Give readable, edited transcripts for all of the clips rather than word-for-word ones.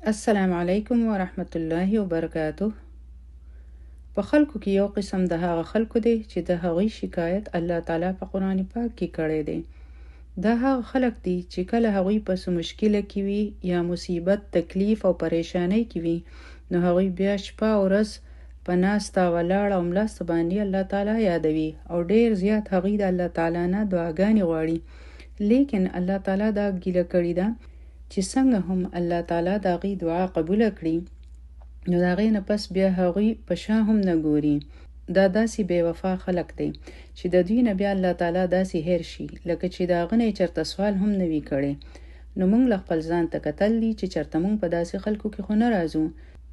السلام علیکم ورحمت الله وبرکاته. په خلکو کې یو قسم د هغه خلکو دی چې د هغوی شکایت الله تعالی په قرآن پاک کې کړی دی. دا هغه خلک دي چې کله هغوی په څه مشکله کې وي یا مصیبت، تکلیف او پریشانۍ کې وي، نو هغوی بیا شپه او ورځ په ناسته، ولاړه او ملاسته باندې الله تعالی یادوي او ډیر زیات هغوی د الله تعالی نه دعاګانې غواړي. لیکن الله تعالی دا ګیله کړې ده چې څنګه هم الله تعالی د هغوی دعا قبوله کړي، نو د هغې نه پس بیا هغوی په شا هم نه ګوري. دا داسې بې وفا خلک دی چې د دوی نه بیا الله تعالی داسې هېر شي لکه چې د هغه نه یې چرته سوال هم نه وي کړی. نو مونږ له خپل ځان ته کتل دي چې چرته مونږ په داسې خلکو کې خو نه راځو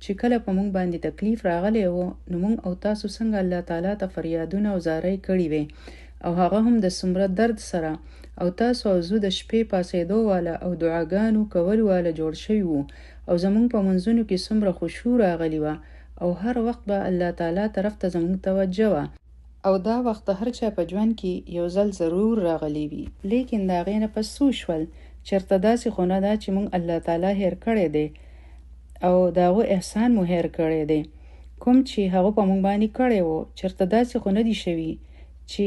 چې کله په مونږ باندې تکلیف راغلی و، نو مونږ او تاسو څنګه الله تعالی ته فریادونه او زارۍ کړي وې، او هغه هم د څومره درد سره، او تاسو او زه د شپې پاڅېدو واله او دعاګانو کولو واله جوړ شوي وو، او زمونږ په منځونو کې څومره خشوع راغلي وه، او هر وخت به الله تعالی طرف ته زمونږ توجه وه. او دا وخت د هر چا په ژوند کې یو ځل ضرور راغلی وي. لیکن د هغې نه پس څه وشول؟ چرته داسې خو نه ده چې مونږ الله تعالی هېر کړی دی او د هغو احسان مو هېر کړی دی کوم چې هغو په مونږ باندې کړی وو؟ چرته داسې خو نه دي شوي چې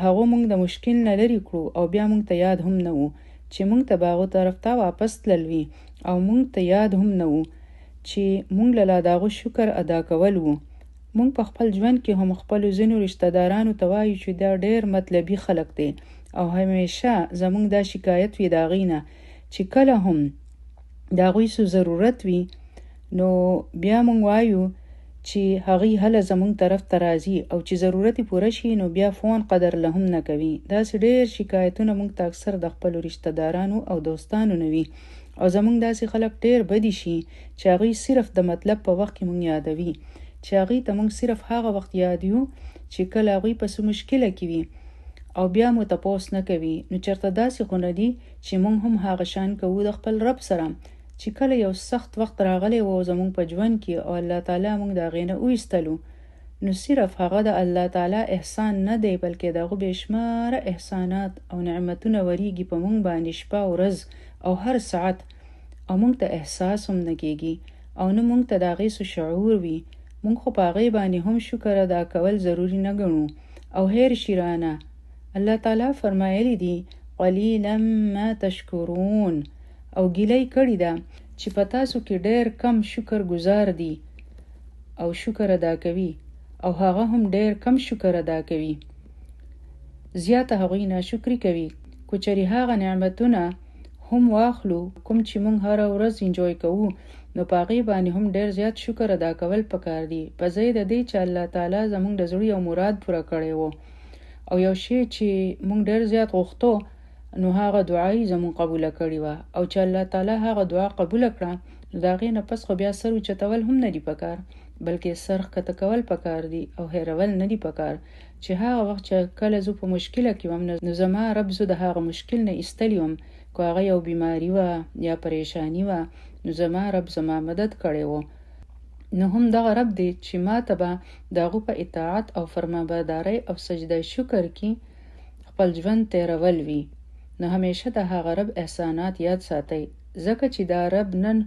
هغو مونږ د مشکل نه لرې کړو او بیا مونږ ته یاد هم نه وو چې مونږ ته به هغو طرف ته واپس تلل وي، او مونږ ته یاد هم نه وو چې مونږ له لا د هغو شکر ادا کول وو. مونږ په خپل ژوند کې هم خپلو ځینو رشته دارانو ته وایو چې دا ډېر مطلبي خلک دی، او همیشه زمونږ دا شکایت وي د هغوی نه چې کله هم د هغوی څه ضرورت وي نو بیا مونږ وایو چې هغوی هله زمونږ طرف ته راځي، او چې ضرورت یې پوره شي نو بیا فون قدر له هم نه کوي. داسې ډېر شکایتونه مونږ ته اکثر د خپلو رشته دارانو او دوستانو نه وي، او زمونږ داسې خلک ډېر بدي شي چې هغوی صرف د مطلب په وخت کې مونږ یادوي، چې هغوی ته مونږ صرف هغه وخت یاد یو چې کله هغوی په څه مشکله کې وي او بیا مو تپوس نه کوي. نو چرته داسې خو نه دي چې مونږ هم هغه شان کوو د خپل رب سره چې کله یو سخت وخت راغلی و زمونږ په ژوند کې او الله تعالی مونږ د هغې نه وایستلو، نو صرف هغه د الله تعالی احسان نه دی بلکې د هغو بې شماره احسانات او نعمتونه وریږي په مونږ باندې شپه ورځ او هر ساعت، او مونږ ته احساس هم نه کیږي او نه مونږ ته د هغې څه شعور وي. مونږ خو په هغې باندې هم شکر ادا کول ضروري نه ګڼو او هېر شي رانه. الله تعالی فرمایلی دي قلیلا ما تشکرون، او ګیله یې کړې ده چې په تاسو کې ډېر کم شکر ګزار دي او شکر ادا کوي، او هغه هم ډېر کم شکر ادا کوي. زیاته هغوی ناشکري کوي. که چېرې هغه نعمتونه هم واخلو کوم چې مونږ هره ورځ انجوای کوو، نو په هغې باندې هم ډېر زیات شکر ادا کول پکار دي، په ځای د دې چې الله تعالی زمونږ د زړه یو مراد پوره کړی و او یو شی چې مونږ ډېر زیات غوښتو نو هغه دعا یې زمونږ قبوله کړې وه، او چې الله تعالی هغه دعا قبوله کړه نو د هغې نه پس خو بیا سر اوچتول هم نه دي پکار، بلکې سر ښکته کول پکار دي او هېرول نه دي پکار چې هغه وخت چې کله زه په مشکله کې وم نو زما رب زه د هغه مشکل نه ایستلی وم، که هغه یو بیماری وه یا پریشانی وه نو زما رب زما مدد کړی و. نو هم دغه رب دی چې ما ته به د هغو په اطاعت او فرمانبردارۍ او سجده شکر کې خپل ژوند تېرول وي. نو همیشه د هغه رب احسانات یاد ساتئ، ځکه چې دا رب نن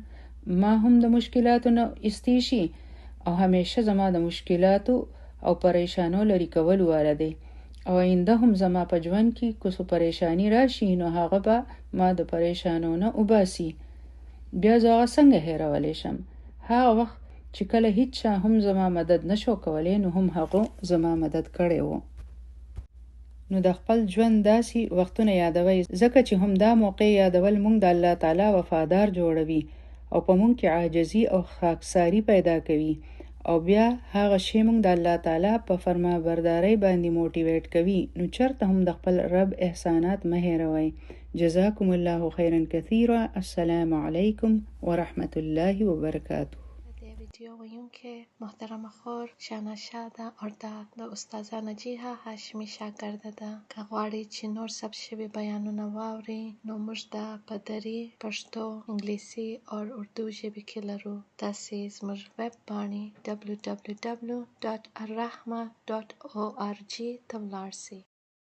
ما هم د مشکلاتو نه ایستی شي او همیشه زما د مشکلاتو او پریشانو لرې کولو واله دی، او آینده هم زما په ژوند کې که څه پریشانی راشي نو هغه به ما د پریشانو نه وباسي. بیا زه هغه څنګه هېرولی شم؟ هغه وخت چې کله هیچا هم زما مدد نشو کولی نو هم هغو زما مدد کړی و. نو د خپل ژوند داسې وختونه یادوئ، ځکه چې هم دا موقع یادول مونږ د الله تعالی وفادار جوړوي او په مونږ کې عاجزي او خاکساري پیدا کوي، او بیا هغه شی مونږ د الله تعالی په فرمانبردارۍ باندې موټیویټ کوي. نو چرته هم د خپل رب احسانات مه هېروئ. جزاکم الله خیرا کثیرا. السلام علیکم ورحمة الله وبرکاته. د دې ویډیو ویونکې محترمه خور شانا شاه ده او دا د استاذه نجیحه هاشمي شاګرده ده. که غواړئ چې نور ثبت شوي بیانونه واورئ نو موږ دا په دري، پښتو، انګلیسي او اردو ژبې کې لرو. تاسې زموږ ویب پاڼې www.الرحمه.org ته ولاړ شئ.